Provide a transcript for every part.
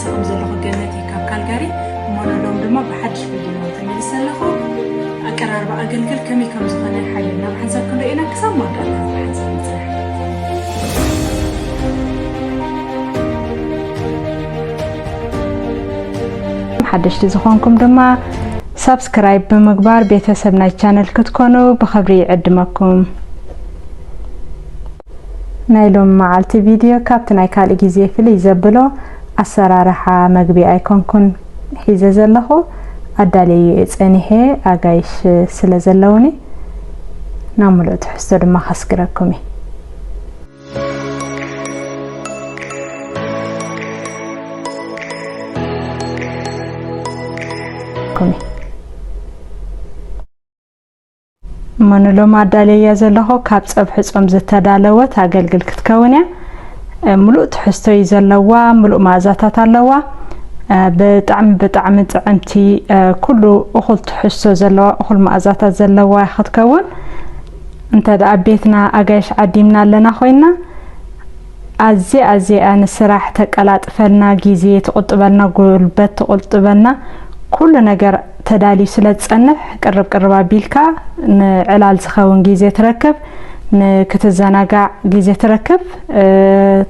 ሰላም ዘለኹ ገነት እየ ካብ ካልጋሪ። እሞ ሎም ድማ ብሓድሽ ቪድዮ ተመሊሰ ኣለኹ። ኣቀራርባ ኣገልግል ከመይ ከም ዝኾነ ሓቢርና ብሓንሳብ ክንሪኦ ኢና። ክሳብ መወዳእታ ብሓንሳብ ንጽናሕ። ሓደሽቲ ዝኾንኩም ድማ ሳብስክራይብ ብምግባር ቤተሰብ ናይ ቻነል ክትኮኑ ብኽብሪ ይዕድመኩም። ናይ ሎሚ መዓልቲ ቪድዮ ካብቲ ናይ ካልእ ግዜ ፍልይ ዘብሎ ኣሰራርሓ መግቢ ኣይኮንኩን ሒዘ ዘለኹ፣ ኣዳለዩ እየ ጸኒሐ፣ ኣጋይሽ ስለ ዘለውኒ ናብ ምሉእ ትሕዝቶ ድማ ከስግረኩም እየ። እሞ ንሎም ኣዳለያ ዘለኹ ካብ ጸብሒ ጾም ዝተዳለወት ኣገልግል ክትከውን እያ። እ፣ ምሉእ ትሕዝቶ እዩ ዘለዋ፣ ምሉእ መኣዛታት ኣለዋ። እ፣ ብጣዕሚ፣ ብጣዕሚ ጥዕምቲ፣ እ፣ ኩሉ እኹል ትሕዝቶ ዘለዋ፣ እኹል መኣዛታት ዘለዋ ክትከውን። እንተ ደኣ ኣብ ቤትና ኣጋይሽ ዓዲምና ኣለና ኮይና፣ ኣዝያ፣ ኣዝያ ንስራሕ ተቀላጥፈልና፣ ግዜ ትቁጥበልና፣ ጉልበት ትቁጥበልና፣ ኩሉ ነገር ተዳልዩ ስለ ዝጸንሕ፣ ቅርብ ቅርብ ኣቢልካ ንዕላል ዝኸውን ግዜ ትረክብ፣ ንክትዘናጋዕ ግዜ ትረክብ፣ እ፣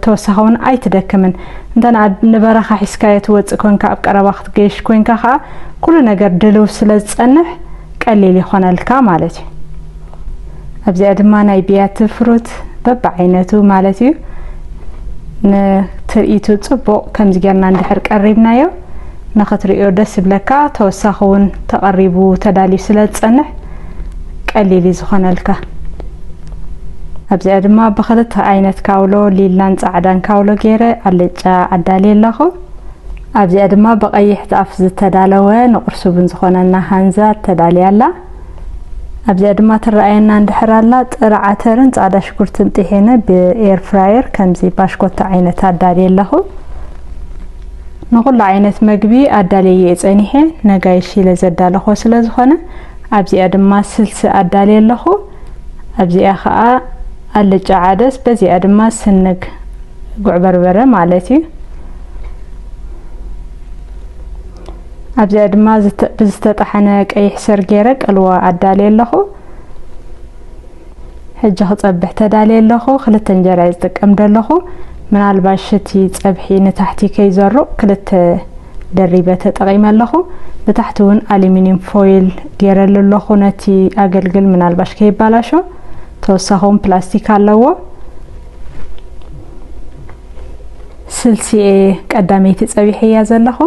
ተወሳኺ እውን ኣይትደክምን። እንተ ንኣ-፣ ንበረኻ ሒዝካዮ ትወጽእ ኮንካ፣ ኣብ ቀረባ ክትገይሽ ኮንካ ከኣ፣ ኩሉ ነገር ድልው ስለ ዝጸንሕ፣ ቀሊል ይኾነልካ ማለት እዩ። ኣብዚኣ ድማ ናይ ብያቲ ፍሩት በብዓይነቱ ማለት እዩ። ንትርኢቱ ጽቡቕ ከምዚ ጌርና እንድሕር ቀሪብናዮ፣ ንኽትርእዮ ደስ ይብለካ። ተወሳኺ እውን ተቐሪቡ ተዳልዩ ስለ ዝጸንሕ ቀሊል እዩ ዝኾነልካ። ኣብዚኣ ድማ ብኽልተ ዓይነት ካውሎ፣ ሊላን ጻዕዳን ካውሎ ገይረ ኣልጫ ኣዳልየ ኣለኹ። ኣብዚኣ ድማ ብቐይሕ ጣፍ ዝተዳለወ ንቁርሲ ቡን ዝኾነና ሃንዛ ተዳልያ ኣላ። ኣብዚኣ ድማ ትረኣየና እንድሕር ኣላ፣ ጥረ ዓተርን ጻዕዳ ሽጉርትን ጥሒነ ብኤር ፍራየር ከምዚ ባሽኮታ ዓይነት ኣዳልየ ኣለኹ። ንኹሉ ዓይነት መግቢ ኣዳልየ እየ ጸኒሐ፣ ነጋይሽ ኢለ ዘዳለኹ ስለ ዝኾነ፣ ኣብዚኣ ድማ ስልሲ ኣዳልየ ኣለኹ። ኣብዚኣ ኸኣ ኣልጫ ዓደስ፣ በዚኣ ድማ ስንግ ጉዕ በርበረ ማለት እዩ። ኣብዚኣ ድማ ዝተ-፣ ብዝተጣሕነ ቀይሕ ሰር ገይረ ቅልዋ ኣዳልየ ኣለኹ። ሕጂ ክጸብሕ ተዳልየ ኣለኹ። ክልተ እንጀራ እየ ዝጥቀም ዘለኹ። ምናልባሽ እቲ ጸብሒ ንታሕቲ ከይዘሩቕ ክልተ ደሪበ ተጠቒመ ኣለኹ። ብታሕቲ እውን ኣሉሚንየም ፎይል ገይረሉ ኣለኹ። ነቲ ኣገልግል ምናልባሽ ከይባላሾ፣ ተወሳኺ እውን ፕላስቲክ ኣለዎ። ስልሲኤ ቀዳመይቲ ጸቢሐያ ዘለኹ።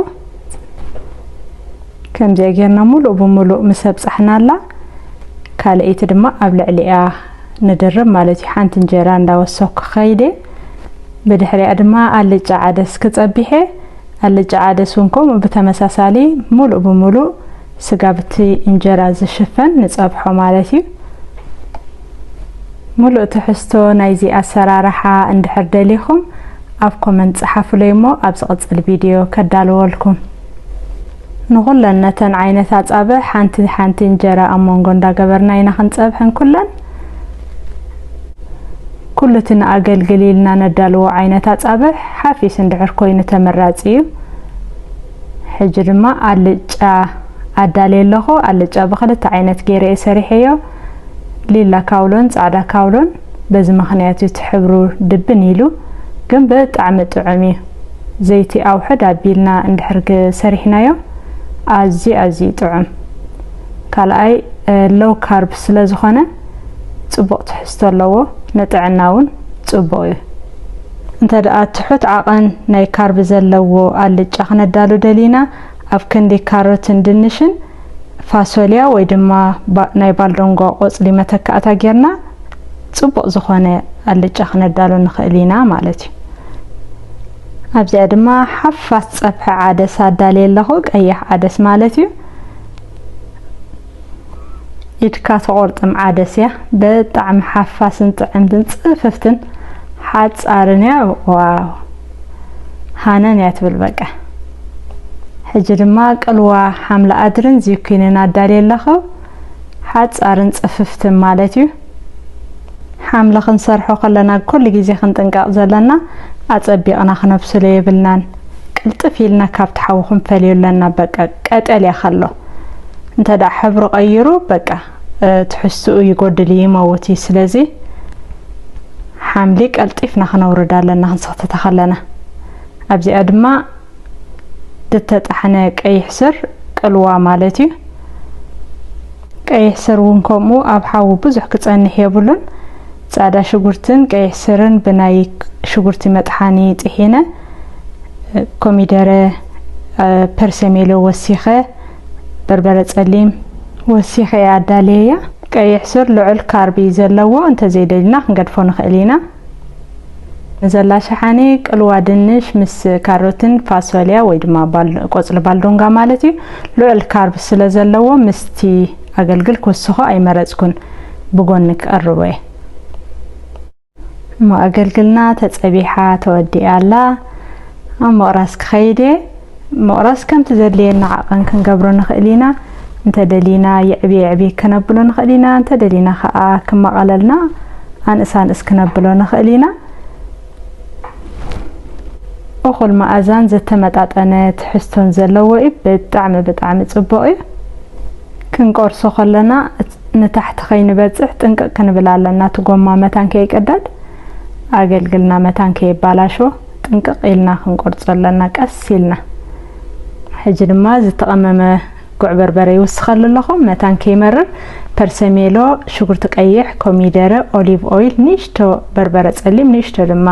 ከምዚኣ ጌርና ሙሉእ ብሙሉእ ምስ ኣብጻሕናላ፣ ካልኣይቲ ድማ ኣብ ልዕሊኣ ንድርብ ማለት እዩ። ሓንቲ እንጀራ እንዳወሰኩ ከይደ። ብድሕሪኣ ድማ ኣልጫ ዓደስ ክጸቢሐ። ኣልጫ ዓደስ እውን ከምኡ ብተመሳሳሊ ሙሉእ ብሙሉእ ስጋ ብቲ እንጀራ ዝሽፈን ንጸብሖ ማለት እዩ። ሙሉእ ትሕዝቶ ናይዚ ኣሰራርሓ እንድሕር ደሊኹም ኣብ ኮመንት ጸሓፉለይ እሞ ኣብ ዝቕጽል ቪድዮ ከዳልወልኩም። ንኹለን ነተን ዓይነት ኣጻብሕ ሓንቲ ሓንቲ እንጀራ ኣብ መንጎ እንዳገበርና ኢና ክንጸብሐን ኩለን። ኩሉ እቲ ንኣገልግል ኢልና ነዳልዎ ዓይነት ኣጻብሕ ሓፊስ እንድሕር ኮይኑ ተመራጺ እዩ። ሕጂ ድማ ኣልጫ ኣዳልየ ኣለኹ። ኣልጫ ብኽልተ ዓይነት ገይረ እየ ሰሪሐዮ፣ ሊላ ካውሎን ጻዕዳ ካውሎን። በዚ ምኽንያት እዩ እቲ ሕብሩ ድብን ኢሉ፣ ግን ብጣዕሚ ጥዑም እዩ። ዘይቲ ኣውሕድ ኣቢልና እንድሕር ግ-፣ ሰሪሕናዮ ኣዝዩ፣ ኣዝዩ ጥዑም። ካልኣይ፣ እ፣ ሎው ካርብ ስለ ዝኾነ ጽቡቕ ትሕዝቶ ኣለዎ፣ ንጥዕና እውን ጽቡቕ እዩ። እንተ ደኣ ትሑት ዓቐን ናይ ካርብ ዘለዎ ኣልጫ ክነዳሉ ደሊና፣ ኣብ ክንዲ ካሮትን ድንሽን ፋሶልያ ወይ ድማ ባ-፣ ናይ ባልዶንጓ ቆጽሊ መተካእታ ጌርና ጽቡቕ ዝኾነ ኣልጫ ክነዳሉ ንኽእል ኢና ማለት እዩ። ኣብዚኣ ድማ ሓፋስ ጸብሒ ዓደስ ኣዳልየ ኣለኹ፣ ቀያሕ ዓደስ ማለት እዩ። ኢድካ ተቆርጥም ዓደስ እያ። ብጣዕሚ ሓፋስን ጥዕምትን ጽፍፍትን ሓጻርን እያ። ዋው፣ ሃነን እያ ትብል በቃ። ሕጂ ድማ ቅልዋ ሓምሊ ኣድርን ዚኩንን ኣዳልየ ኣለኹ። ሓጻርን ጽፍፍትን ማለት እዩ። ሓምሊ ክንሰርሖ ከለና ኩሉ ግዜ ክንጥንቀቕ ዘለና፣ ኣጸቢቕና ክነብስሎ የብልናን። ሕልጥፍ ኢልና ካብቲ ሓዊ ክንፈልዮ ኣለና። በቃ ቀጠልያ ከሎ እንተ ደኣ ሕብሩ ቀይሩ፣ በቃ ትሕዝትኡ ይጎድል እዩ፣ ይመውት እዩ። ስለዚ ሓምሊ ቀልጢፍና ክነውርድ ኣለና ክንሰኽተታ ከለና። ኣብዚኣ ድማ ዝተጣሕነ ቀይሕ ስር ቅልዋ ማለት እዩ። ቀይሕ ስር እውን ከምኡ ኣብ ሓዊ ብዙሕ ክጸንሕ የብሉን። ጻዕዳ ሽጉርትን ቀይሕ ስርን ብናይ ሽጉርቲ መጥሓኒ ጥሒነ፣ ኮሚደረ፣ ፐርሰሜሎ ወሲኸ፣ በርበረ ጸሊም ወሲኸ እየ ኣዳልየያ። ቀይሕ ስር ልዑል ካርቢ ዘለዎ፣ እንተዘይደሊና ክንገድፎ ንኽእል ኢና። ንዘላ ሸሓኒ ቅልዋ ድንሽ ምስ ካሮትን ፋሶልያ ወይ ድማ ባል-፣ ቆጽሊ ባልዶንጋ ማለት እዩ። ልዑል ካርብ ስለ ዘለዎ ምስቲ ኣገልግል ክውስኾ ኣይመረጽኩን፣ ብጎኒ ክቐርቦ እየ። እሞ ኣገልግልና ተጸቢሓ ተወዲኣ ኣላ። ኣብ ምቕራስ ክኸይድ እየ። ምቕራስ ከምቲ ዘድልየና ዓቐን ክንገብሮ ንኽእል ኢና። እንተደሊና የዕብየ የዕብየ ከነብሎ ንኽእል ኢና። እንተደሊና ከኣ ክመቐለልና ኣንእስ ኣንእስ ክነብሎ ንኽእል ኢና። እኹል መኣዛን ዝተመጣጠነ ትሕዝቶን ዘለዎ እዩ። ብጣዕሚ ብጣዕሚ ጽቡቕ እዩ። ክንቆርሶ ከለና ንታሕቲ ከይንበጽሕ ጥንቅቕ ክንብል ኣለና። እቲ ጎማ መታን ከይቅደድ፣ ኣገልግልና መታን ከየባላሾ ጥንቅቕ ኢልና ክንቆርጾ ኣለና፣ ቀስ ኢልና። ሕጂ ድማ ዝተቐመመ ጉዕ በርበረ ይውስኸሉ ኣለኹ። መታን ከይመርር ፐርሰሜሎ፣ ሽጉርቲ ቀይሕ፣ ኮሚደረ፣ ኦሊቭ ኦይል፣ ንእሽቶ በርበረ ጸሊም፣ ንእሽቶ ድማ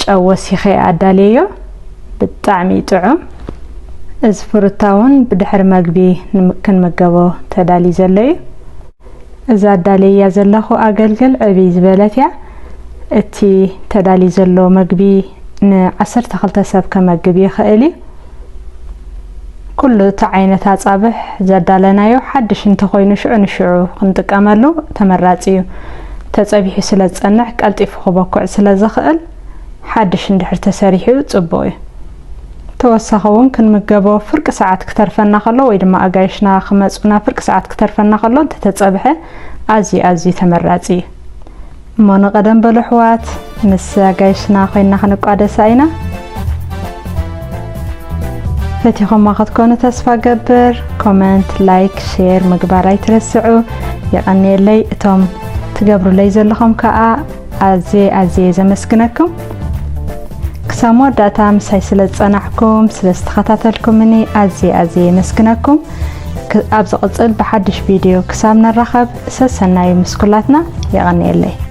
ጨው ወሲኸ ኣዳልየዮ። ብጣዕሚ እዩ ጥዑም። እዚ ፍሩታ እውን ብድሕሪ መግቢ ንም-፣ ክንምገቦ ተዳልዩ ዘሎ እዩ። እዛ ኣዳልየያ ዘለኹ ኣገልግል ዕብይ ዝበለት እያ። እቲ ተዳልዩ ዘሎ መግቢ ንዓሰርተ ክልተ ሰብ ከመግብ ይኽእል እዩ። ኩሉ እቲ ዓይነት ኣጻብሕ ዘዳለናዮ ሓድሽ እንተኾይኑ ሽዑ ንሽዑ ክንጥቀመሉ ተመራጺ እዩ። ተጸቢሑ ስለ ዝጸንሕ ቀልጢፉ ክበኩዕ ስለ ዝኽእል ሓድሽ እንድሕር ተሰሪሑ ጽቡቕ እዩ። ተወሳኺ እውን ክንምገቦ ፍርቂ ሰዓት ክተርፈና ከሎ ወይ ድማ ኣጋይሽና ክመጹና ፍርቂ ሰዓት ክተርፈና ከሎ እንተተጸብሐ ኣዝዩ ኣዝዩ ተመራጺ እዩ። እሞ ንቐደም በሉ ኣሕዋት፣ ምስ ኣጋይሽና ኮይንና ክንቋደሳ ኢና። ፈቲኹማ ክትኮኑ ተስፋ ገብር። ኮመንት፣ ላይክ፣ ሼር ምግባር ኣይትረስዑ። የቐንየለይ። እቶም ትገብሩለይ ዘለኹም ከኣ ኣዝየ ኣዝየ ዘመስግነኩም። ክሳብ መወዳእታ ምሳይ ስለ ዝጸናሕኩም፣ ስለ ዝተኸታተልኩምኒ ኣዝየ ኣዝየ የመስግነኩም። ክ-፣ ኣብ ዝቕጽል ብሓድሽ ቪድዮ ክሳብ ንራኸብ ሰሰናዩ ምስ ኩላትና። የቐንየለይ።